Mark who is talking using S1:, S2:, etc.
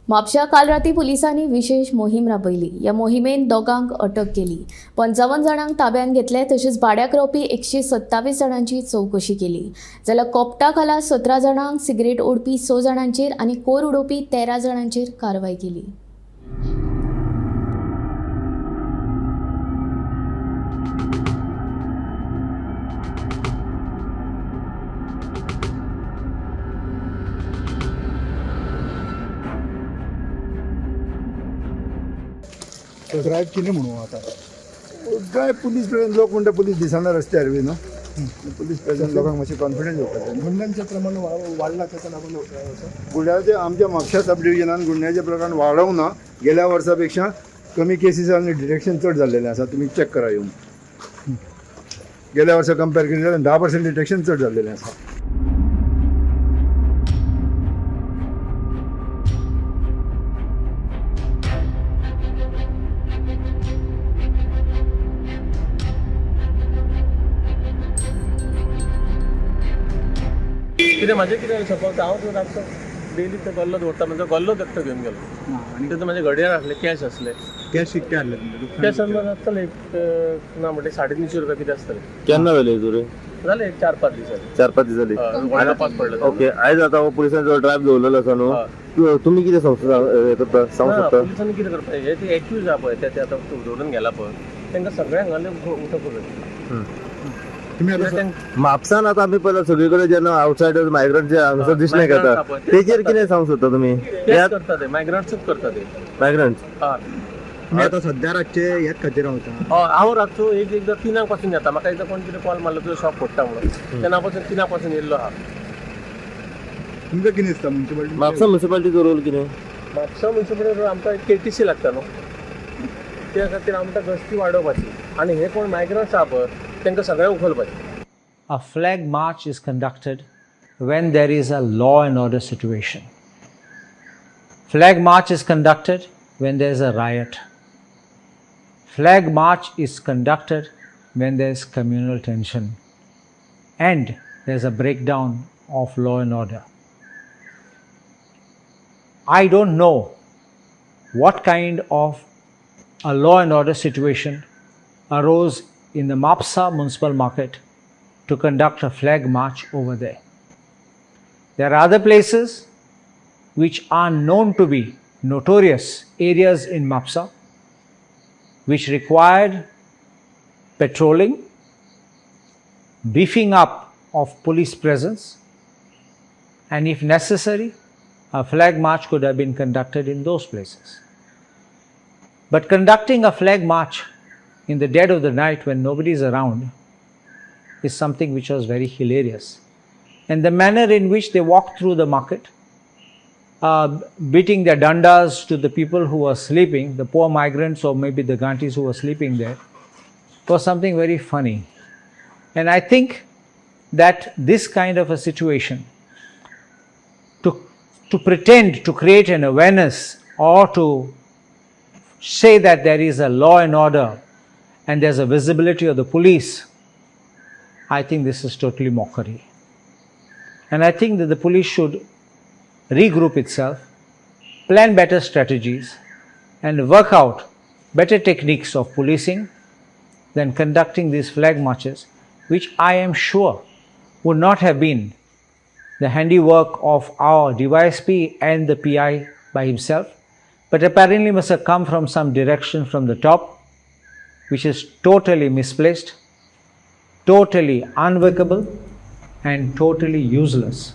S1: म्हापशा काल राती पुलिसांनी विशेष मोहीम राबयली. ह्या मोहिमेन दोगांक अटक केली. 55 जाणांक ताब्यांत घेतले, तशेंच भाड्याक रावपी 127 जाणांची चवकशी केली. जाल्यार कोपटा खाला 17 जाणांक, सिगरेट ओडपी 6 जाणांचेर आनी कोर उडोवपी 13 जाणांचेर कारवाय केली.
S2: ड्रायव्ह कितें म्हणून आता?
S3: काय पुलीस प्रेझेंट, लोक म्हणटा पुलीस दिसना रस्त्यार बी न्हू. पुलीस प्रेझेंट लोकांक मातशें कॉन्फिडन्स येवपाक जाय.
S2: गुंडांचें प्रमाण वाडलां ताका लागून असो
S3: गुंड्याचे आमच्या म्हापशा सब डिविजनान गुंड्याचें प्रमाण वाडोवंक ना. गेल्या वर्सा पेक्षा कमी केसीस आनी डिटेक्शन चड जाल्लेलें आसा. तुमी चॅक करा येवन. गेल्या वर्सा कंपेर केली जाल्यार 10% डिटेक्शन चड जाल्लेलें आसा.
S4: कितें म्हाजें कितें, सपोज हांव थंय रातचो डेली ते गल्लो दवरता, म्हणजे गल्लो एकटो घेवन गेलो आनी तितून म्हाजे घडयाळ आसलें, कॅश आसले.
S2: कॅश कितके हाडले तुमचे?
S4: कॅश अंदाज आसतले एक ना म्हणटे 350 रुपया कितें आसतले.
S5: केन्ना जाली चोरी?
S4: जाले एक 4-5 दीस जाले.
S5: 4-5 दीस जाली.
S4: व्हडलो पास पडलो.
S5: ओके, आयज आतां हो पुलिसांचो ड्रायव्ह दवरलेलो आसा न्हू.
S4: हय.
S5: तुमी कितें संस्था हे करता, सांगू
S4: ना,
S5: शकता?
S4: पुलिसांनी कितें करपाचें, हे ते एक्यूज आहा पळय, ते आतां धरून गेला पळय, तांकां सगळ्यांक घालून उठप.
S2: तुमी आता
S5: म्हापसान आतां आमी पळयला सगळे कडेन जेन्ना आउटसायडर मायग्रंट जे हांगासर दिसले
S4: migrants
S5: येता
S4: आहा पळय, तेच
S5: तेचेर
S4: करता.
S5: कितें सांगू शकता तुमी?
S4: तेच करता ते, मायग्रंट्सूच करता ते.
S5: मायग्रंट.
S4: हय.
S2: तुमी आता सद्या रातचे ह्याच खातीर रावता?
S4: हय, हांव रातचो एक एकदां 3 पासून येता. म्हाका एकदां कोण कितें कॉल मारलो, तुजो शॉप फोडटा म्हणून, तेन्ना पासून 3 पासून येयल्लो आहा.
S2: तुमकां कितें दिसता म्युन्सिपालिटी?
S5: म्हापसा म्युन्सिपालिटीचो रोल कितें?
S4: म्हापसा म्युन्सिपालिटी आमकां के टी सी लागता न्हू, त्या खातीर आमकां गस्ती वाडोवपाची आनी हे कोण मायग्रंट्स आहा पळय, तांकां सगळ्यांक उखलपाचे.
S6: A flag march is conducted when there is a law and order situation. Flag march is conducted when there is a riot. Flag march is conducted when there is communal tension and there is a breakdown of law and order. I don't know what kind of a law and order situation arose in the Mapsa municipal market to conduct a flag march over there. There are other places which are known to be notorious areas in Mapsa which required patrolling, beefing up of police presence, and if necessary, a flag march could have been conducted in those places. But conducting a flag march in the dead of the night when nobody is around is something which was very hilarious. And the manner in which they walked through the market, beating their dandas to the people who were sleeping, the poor migrants or maybe the Gantis who were sleeping there, was something very funny. And I think that this kind of a situation, to pretend to create an awareness or to say that there is a law and order and there's a visibility of the police, I think this is totally mockery. And I think that the police should regroup itself, plan better strategies, and work out better techniques of policing than conducting these flag marches, which I am sure would not have been the handiwork of our DYSP and the PI by himself, but apparently must have come from some direction from the top, which is totally misplaced, totally unworkable, and totally useless.